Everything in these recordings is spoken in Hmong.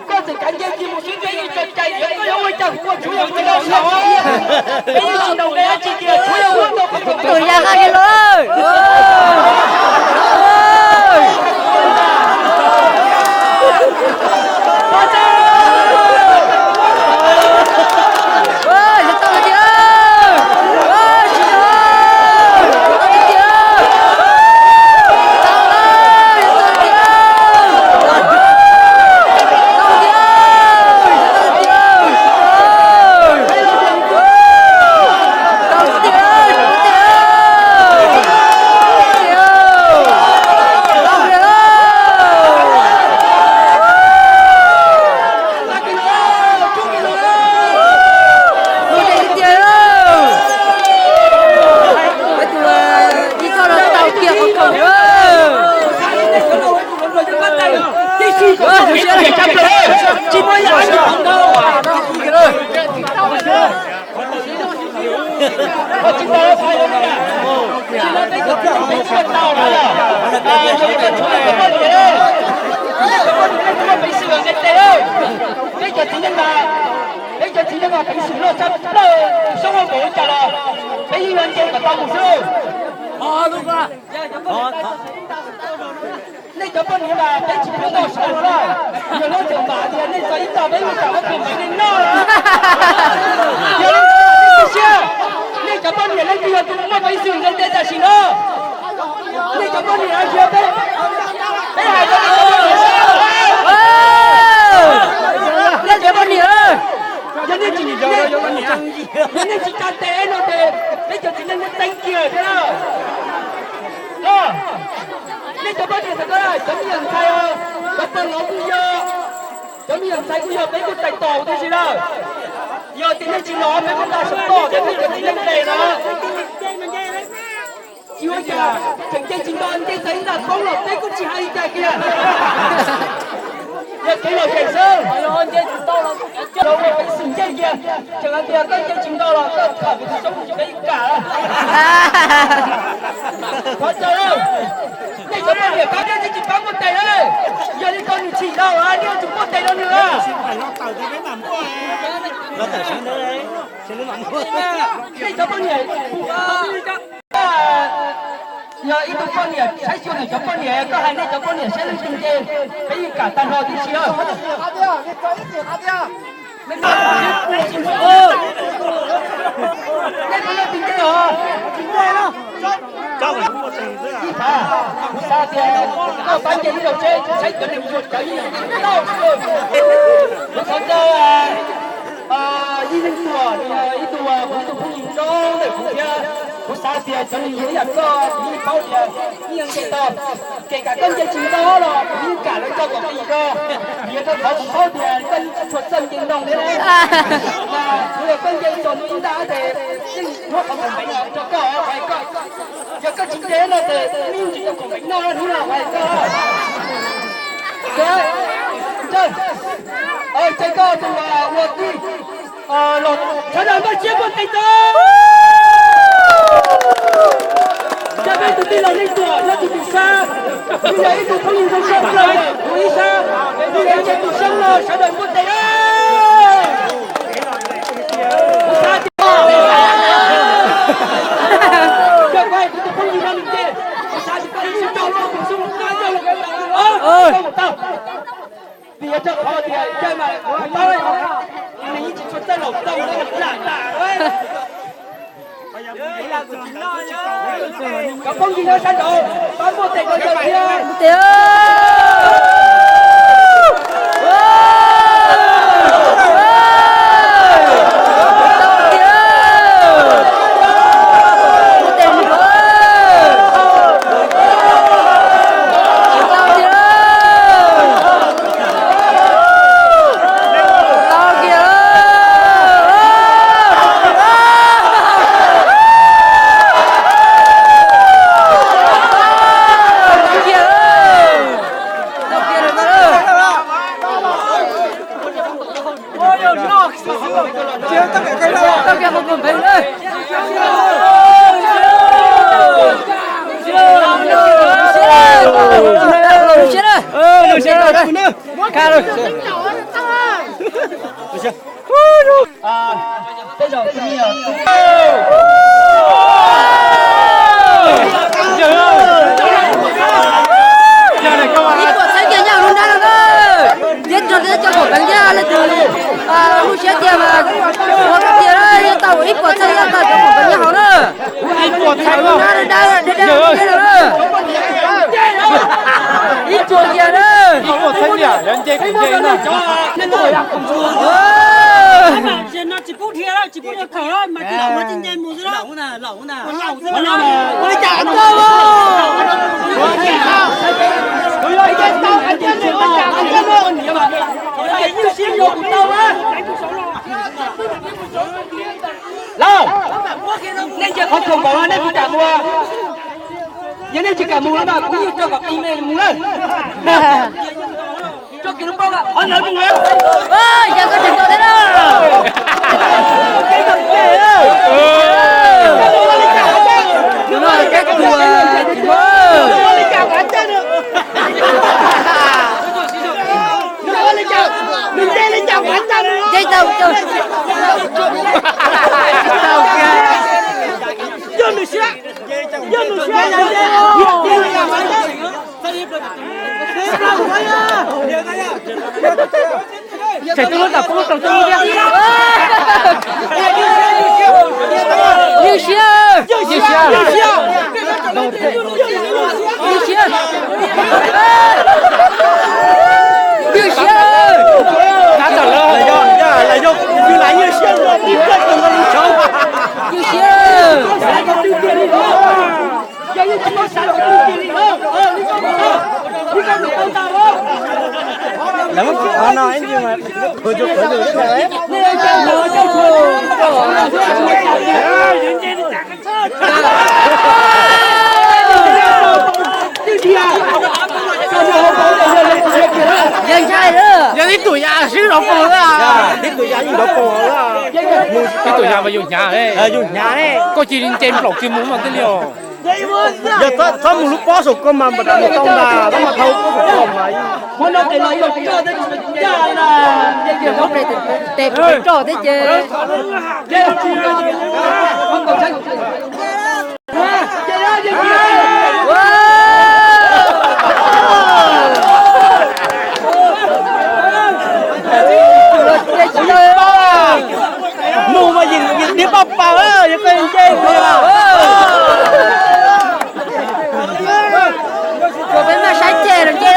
Koj txawm kav nce cia mus sib ntsib yeej tso cai tias koj yuav ua cas kuv ua tsuav yog koj ntaus saum, peb yeej tsis ntaus nqe dab tsi tias tsuav yog ua tau qhov kom tus yaj haj li lawm. Peb cov txiv neej mas, peb cov txiv neej mas peev xwm loj tshaj plaws, soob ua npaum li cas los peb yeej yuav nce kom tau mus xwb. Nej cov poj niam mas peb tsis pub noj saud no lawm, yog lub tseem mam tias nej txog ib tog peb mus kam muab tus nqeev nej noj. Yog li ntawd nej tu siab, nej cov poj niam leej twg yog tus muaj peev xwm nqe tes tam sim no? Nej cov poj niam hais tias peb, peb hais rau nej cov poj niam, nej cov poj niam, yog nej tsis, yog nej tsis tsa tes no ces peb cov txiv neej nej teev kiag thiab na. Nej cov poj niam txawm koj cov me nyuam ntxhais os, cov pog laus kuj yog, cov me nyuam ntxhais kuj yog, peb kuj tais tos tib si lawm. Yog tias nej tsis los peb kuj nqa saum toj thiab peb cov txiv neej nqes no. Tsis ua cas, tseem nce tsis nto, nce txog ib nta poob los peb kuj tsis hais li cas kiag. Yog kev lom zem xwb. Los ua peev xwm nce kiag, tseem hais tias koj nce tsis nto los koj tham kuv tus xyoob kuv tsis kam. Thov caw, nej cov poj niam pab thiab, nej tsis pab npuaj tes na. Yog li ko nws chim dhau, nej yuav tsum npuaj tes rau nws. Nej cov poj niam, yog ib tug poj niam saib xyuas nws cov poj niam, koj hais nej cov poj niam saib leej twg nce, peb yeej kam tag nrho tib si. Nej puas leej twg nce os? Ib pab, kuv xav tias koj pab nce ib zaug seb saib cov neeg zuag cov yeej tau. Kuv xav tias Yij Leej Tuam, ib tug, kuv ib tug phooj ywg zoo ntawm kuv thiab, kuv xav tias cov neeg zuag ib yam koj, kuv yeej paub tias yeej nce tau. Kể cả koj nce tsis nto los kuv yeej kam lawv tso kom nqis koj, vim rau qhov kuv paub tias koj yeej tsis tshua txawj nce ntoo thiab. Mas kuv yog koj nce txog ntawm ib nta ces yeej muab qhov khoom npeev rau koj, hais koj, yog koj tsis nce no ces yeej tsis tau khoom npeev noj hnub no, hais koj. Ces koj tus ua tij los sawv daws npaj siab npuaj tes tso. Yog peb tus tij laug Leej Tuam nyob tus tus sab, nws yog ib tug phooj ywg zoo siab plaws, tus ib sab, nws yog nce tus xyoob no sawv daws npuaj tes. Kuv xav tias, yog kuv hais kuv tus phooj ywg no nws nce, kuv xav tias koj yeej sib coj lub tus xyoob no coj lub, coj mus tau. Vim yog rau qhov tias yawg mas kuv paub, nws yeej tsis tshua txawj laum tau lam tas. Cov phooj ywg nyob sab nraud, pab npuaj tes rau yawg thiab. Ib puas txhiab kiag nyob lub nrab no na. Thiab tso thiab cov pom peev thiab leej twg lub siab tiag mas ua kom tiag na, yog tau ib puas txhiab yog tau cov pom peev nyob hauv na. Ib puas txhiab na. Ib puas kiag na. Ib puas txhiab tiag, yog nce kuv nce na. Tsis pub dhia, tsis pub dhia khaws, mas tsis laus mas tsis nce mus xwb. Lauj, nej nce qhov khoom npaum no nej puas kam mus? Yog nej tsis kam mus no mas kuv yeej tso kom qis me mus lawm. Tso kiag lub pob, qhov ntawd mus. Yog koj tsis tso thiab na. Tus no kab tua tsis muaj. Nce tau, tau. Yog nws siab, yog nws siab. Tsam twb muab tas poob rau tub thiab. Ywj siab, ywj siab, ywj siab, ywj siab. Tab tom lawm, yog, yog, yog ywj siab, ywj siab. Yeej ntshai lawm. Yog tib tug ya swb nrov poog lawm. Tib tug ya yeej nrov poog lawm. Tib tug ya mas yus hnyav, yus hnyav. Koj cia li nce nplaum kiag mus mas thiaj li os. Yog txhob mus lub pob saum koj mas npam mus tau ntag, txhob mas dhau pob saum koj mas. Tes roj thiab ces. Mus mas yeej diab paj pas, yog koj nce. Tsuas peb maj saib ceg los nce.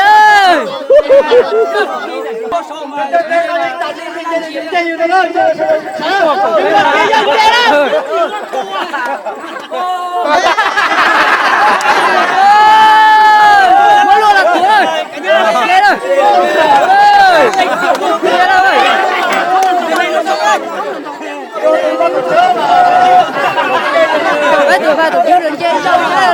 Muab luaj los tuav. Pab tus, pab tus, tus nce zog na.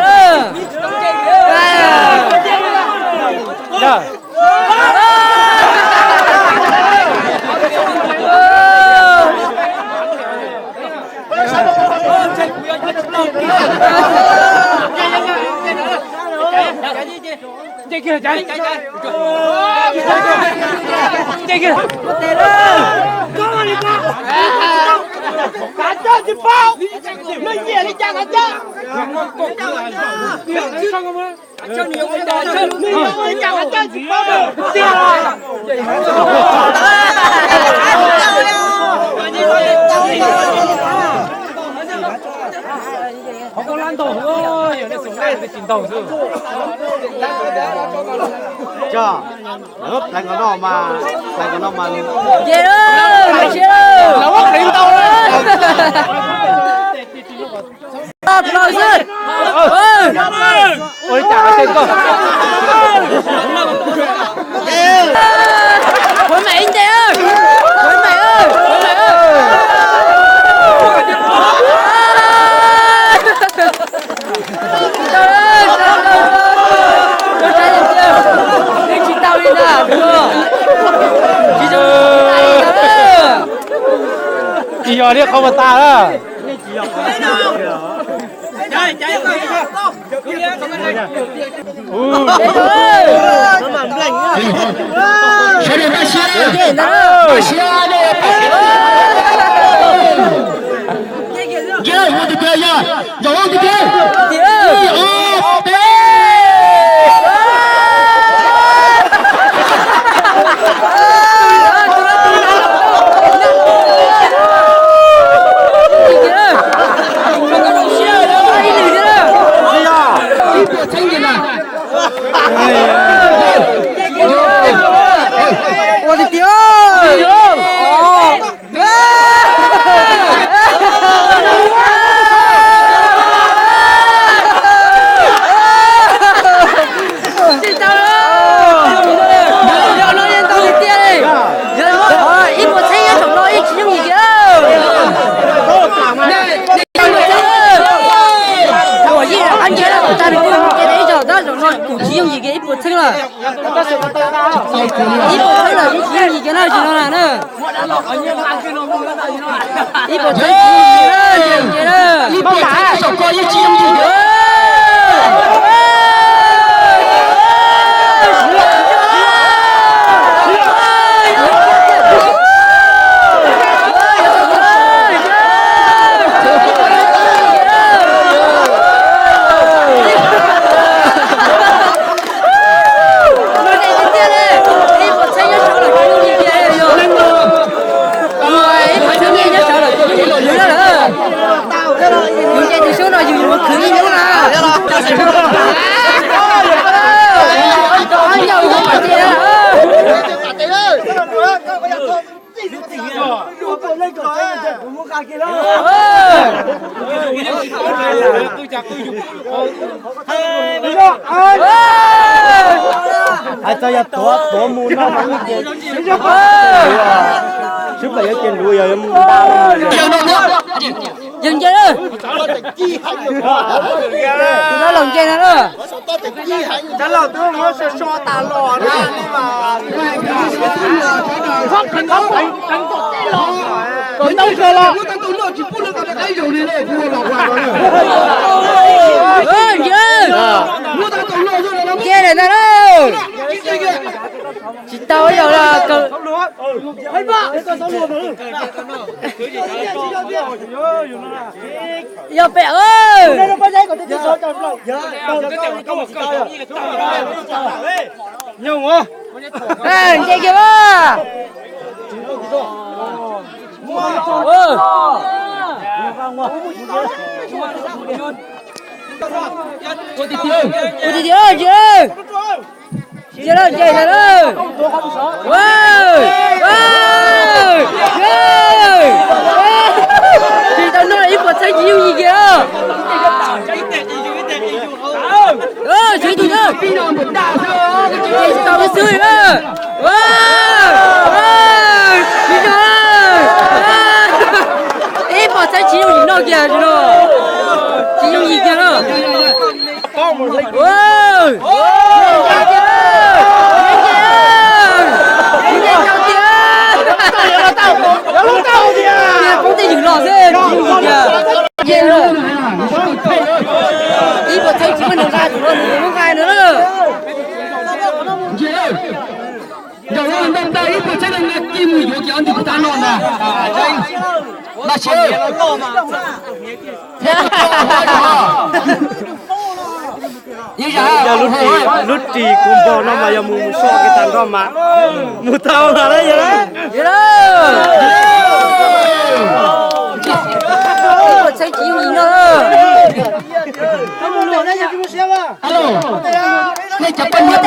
Kav coj tsis paub, nws nyiam li cas kav coj. Nws nyiam li cas kav coj tsis paub tiag. Qhov koj lab ntaug, yog nej xav lab nej tsis ntaug xwb. Cov, lawv muab pleev nkaus no mas, pleev nkaus no mas. Ces lawv muab pleev ntau lawm. Tau xwb. Ua li cas tej koj. Huv Maiv nce, Huv Maiv, Huv Maiv. Tsis tau li ntag, tsis zoo li ntag. Tsis yog li qhov uas tas lawm. Sawv daws npaj siab, npaj siab. Ua tiag tiag yog, zaum ua tiag tiag. Ib, ob, peb. Ib puas txheeb li na. Ua tiag tiag. Tsis tau, yog no yeej ntau tiag tiag li. Ib puas txheeb nyob saum no ib tsis yooj yim kiag. Ua yij qab ntsia kuv tag nws kuj mus kiag ib zaug tab zaum no kuj tsis yooj yim kiag ib puas txheeb lawm. Ib puas txheeb lawm tsis yooj yim kiag na, tsis no na na. Ib puas txheeb tsis yooj yim na, tsis yooj yim na. Ib puas txheeb nyob saud lawm tsis yooj yim kiag yog. Ib puas txheeb nyob saud lawm tsis yooj yim kiag lawm. Yus nce tus sub no yus yuav khwv ib hnub na. Nyob ua tiag. Hais txog yog tuav tuav mus no mas ces sib pem yuav ces luv yog mus nta. Yog nce lawm. Tus no los nce no na. Cov laus twb muab so so tas los na. Kom ntau kawg los. Nce lawm ntag lauj. Tsis tau ib zaug los kawg. Yog pem. Nce kiag mas. Ua tiag tiag. Tsis lawm, nce lawm. Tsis tau noj ib puas txheeb tsis yooj yim kiag. Tsis tau xwb. Ib puas txheeb tsis yooj yim noj kiag no. Tsis yooj yim kiag no. Poob tej ywm los xwb. Ib puas txheeb tsis muaj neeg nqa tus no, nws muab nqa no na. Zaum no ntau ntau ib puas txheeb neeg nqa kij mus yuav kiag ntawm kuv tav no ntag. Laj siab. Yog lub ris kuv npog no mas yog mus mus so kiag tag nrho mas mus tau mas na yog. Txheeb tsis yooj yim no. Nej cov poj niam